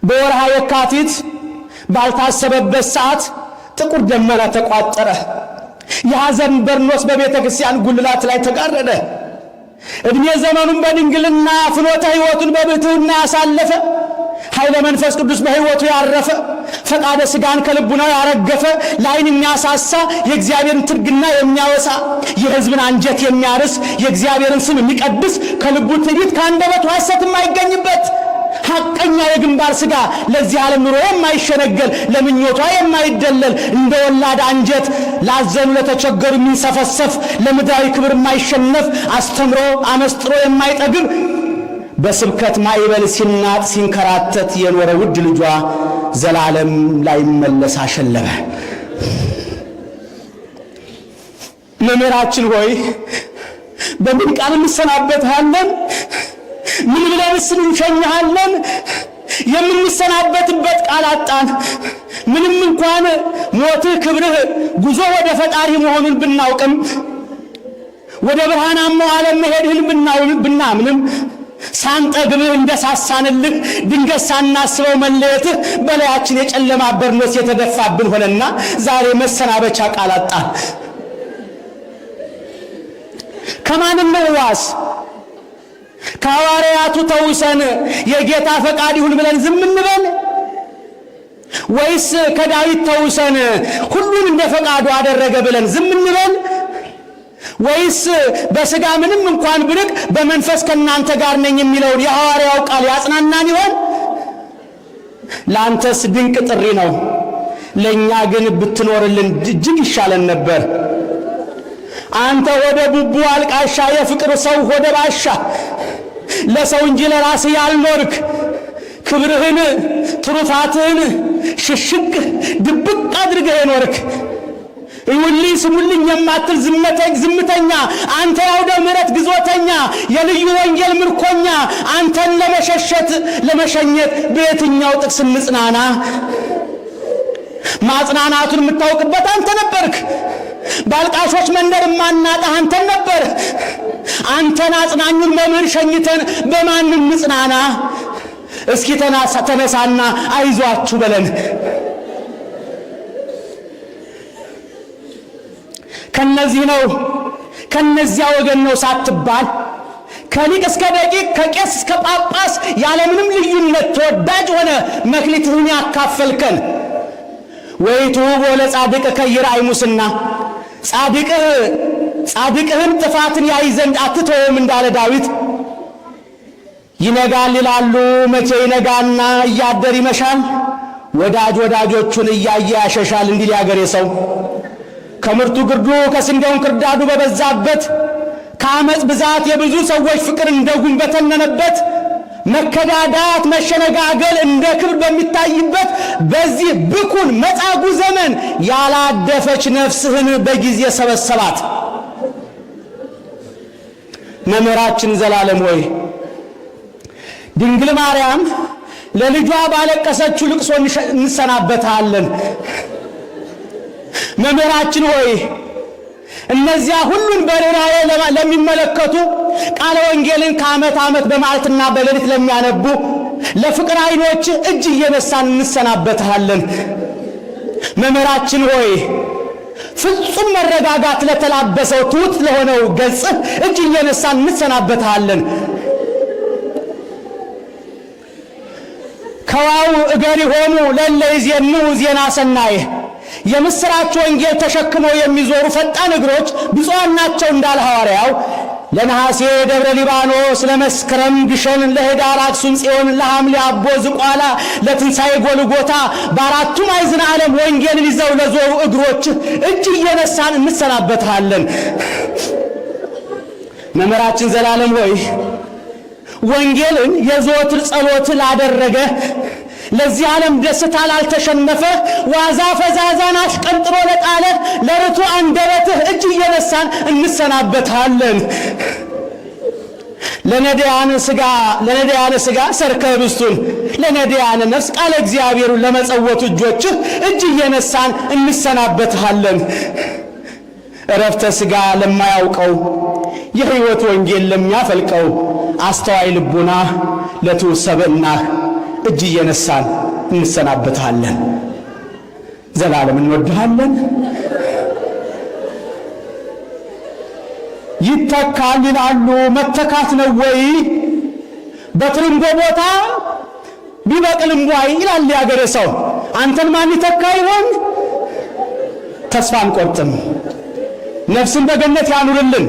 በወርሃ የካቲት ባልታሰበበት ሰዓት ጥቁር ደመና ተቋጠረ። የሐዘን በርኖስ በቤተ ክርስቲያን ጉልላት ላይ ተጋረደ። ዕድሜ ዘመኑን በድንግልና ፍኖተ ሕይወቱን በብሕትውና ያሳለፈ፣ ኃይለ መንፈስ ቅዱስ በሕይወቱ ያረፈ፣ ፈቃደ ሥጋን ከልቡናው ያረገፈ፣ ለዓይን የሚያሳሳ፣ የእግዚአብሔርን ትርግና የሚያወሳ፣ የሕዝብን አንጀት የሚያርስ፣ የእግዚአብሔርን ስም የሚቀድስ፣ ከልቡ ትዕቢት ከአንደበቱ ሐሰት የማይገኝበት ሐቀኛ የግንባር ሥጋ፣ ለዚህ ዓለም ኑሮ የማይሸነገል፣ ለምኞቷ የማይደለል፣ እንደ ወላድ አንጀት ላዘኑ ለተቸገሩ የሚንሰፈሰፍ፣ ለምድራዊ ክብር የማይሸነፍ፣ አስተምሮ አመስጥሮ የማይጠግብ፣ በስብከት ማዕበል ሲናጥ ሲንከራተት የኖረ ውድ ልጇ ዘላለም ላይመለስ አሸለበ። መምህራችን ሆይ፣ በምን ቃል እንሰናበትሃለን? ምን ብለንስ እንሸኝሃለን? የምንሰናበትበት ቃል አጣን። ምንም እንኳን ሞትህ ክብርህ፣ ጉዞ ወደ ፈጣሪ መሆኑን ብናውቅም፣ ወደ ብርሃናማው ዓለም መሄድህን ብናምንም፣ ሳንጠግብህ እንደሳሳንልህ ድንገት ሳናስበው መለየትህ በላያችን የጨለማ በርኖስ የተደፋብን ሆነና ዛሬ መሰናበቻ ቃል አጣን። ከማን እንዋስ? ከሐዋርያቱ ተውሰን የጌታ ፈቃድ ይሁን ብለን ዝም እንበል? ወይስ ከዳዊት ተውሰን ሁሉን እንደ ፈቃዱ አደረገ ብለን ዝም እንበል? ወይስ በሥጋ ምንም እንኳን ብርቅ በመንፈስ ከእናንተ ጋር ነኝ የሚለውን የሐዋርያው ቃል ያጽናናን ይሆን? ለአንተስ ድንቅ ጥሪ ነው፣ ለእኛ ግን ብትኖርልን እጅግ ይሻለን ነበር። አንተ ወደ ቡቡ አልቃሻ፣ የፍቅር ሰው ሆደ ባሻ፣ ለሰው እንጂ ለራስህ ያልኖርክ፣ ክብርህን ትሩፋትህን ሽሽግ ድብቅ አድርገህ የኖርክ፣ እዩልኝ ስሙልኝ የማትል ዝምተኛ፣ አንተ የአውደ ምሕረት ግዞተኛ፣ የልዩ ወንጌል ምርኮኛ፣ አንተን ለመሸሸት ለመሸኘት በየትኛው ጥቅስ እንጽናና? ማጽናናቱን የምታውቅበት አንተ ነበርክ። በአልቃሾች መንደር የማናጣህ አንተን ነበር። አንተን አጽናኙን መምህር ሸኝተን በማን እንጽናና? እስኪ ተነሳና አይዟችሁ በለን። ከነዚህ ነው ከነዚያ ወገን ነው ሳትባል ከሊቅ እስከ ደቂቅ፣ ከቄስ እስከ ጳጳስ ያለምንም ልዩነት ተወዳጅ ሆነ መክሊትህን ያካፈልከን፣ ወይትሁቦ ለጻድቅከ ይርአይ ሙስና፣ ጻድቅህ ጻድቅህን ጥፋትን ያይ ዘንድ አትተውም እንዳለ ዳዊት፣ ይነጋል ይላሉ፣ መቼ ይነጋና እያደር ይመሻል፣ ወዳጅ ወዳጆቹን እያየ ያሸሻል እንዲል ያገሬ ሰው፣ ከምርቱ ግርዱ ከስንዴው እንክርዳዱ በበዛበት፣ ከአመፅ ብዛት የብዙ ሰዎች ፍቅር እንደ ጉም በተነነበት፣ መከዳዳት መሸነጋገል እንደ ክብር በሚታይበት በዚህ ብኩን መጻጉዕ ዘመን ያላደፈች ነፍስህን በጊዜ ሰበሰባት። መምህራችን ዘላለም ሆይ፣ ድንግል ማርያም ለልጇ ባለቀሰችው ልቅሶ እንሰናበታለን። መምህራችን ሆይ፣ እነዚያ ሁሉን በርኅራኄ ለሚመለከቱ፣ ቃለ ወንጌልን ከዓመት ዓመት በመዓልትና በሌሊት ለሚያነቡ ለፍቅር ዓይኖች እጅ እየነሳን እንሰናበትሃለን። መምህራችን ሆይ፣ ፍጹም መረጋጋት ለተላበሰው ትሑት ለሆነው ገጽህ እጅ እየነሳን እንሰናበትሃለን። ከዋው እገሪሆሙ ለእለ ይዜንዉ ዜና ሰናይ፣ የምስራች ወንጌል ተሸክመው የሚዞሩ ፈጣን እግሮች ብፁዓን ናቸው እንዳለ ሐዋርያው፣ ለነሐሴ ደብረ ሊባኖስ፣ ለመስከረም ግሸን፣ ለህዳር አክሱም ጽዮን፣ ለሐምሌ አቦ ዝቋላ፣ ለትንሣኤ ጎልጎታ፣ በአራቱ ማዕዘነ ዓለም ወንጌልን ይዘው ለዞሩ እግሮች እጅ እየነሳን እንሰናበትሃለን። መምህራችን ዘላለም ሆይ፣ ወንጌልን የዘወትር ጸሎት ላደረገ፣ ለዚህ ዓለም ደስታ ላልተሸነፈ፣ ዋዛ ፈዛዛን አሽቀንጥሮ ለጣለ ለርቱዕ አንደበትህ እጅ እየነሳን እንሰናበትሃለን። ለነዳያን ሥጋ ሰርከ ኅብስቱን፣ ለነዳያን ነፍስ ቃለ እግዚአብሔሩን ለመጸወቱ እጆችህ እጅ እየነሳን እንሰናበትሃለን። እረፍተ ሥጋ ለማያውቀው፣ የሕይወት ወንጌል ለሚያፈልቀው አስተዋይ ልቡና፣ ለትሑት ሰብእናህ እጅ እየነሳን እንሰናበትሃለን። ዘላለም እንወድሃለን። ይተካል ይላሉ። መተካት ነው ወይ? በትርንጎ ቦታ ቢበቅልም ዋይ ይላል ያገሬ ሰው። አንተን ማን ይተካ ይሆን? ተስፋ አንቆርጥም። ነፍስን በገነት ያኑርልን።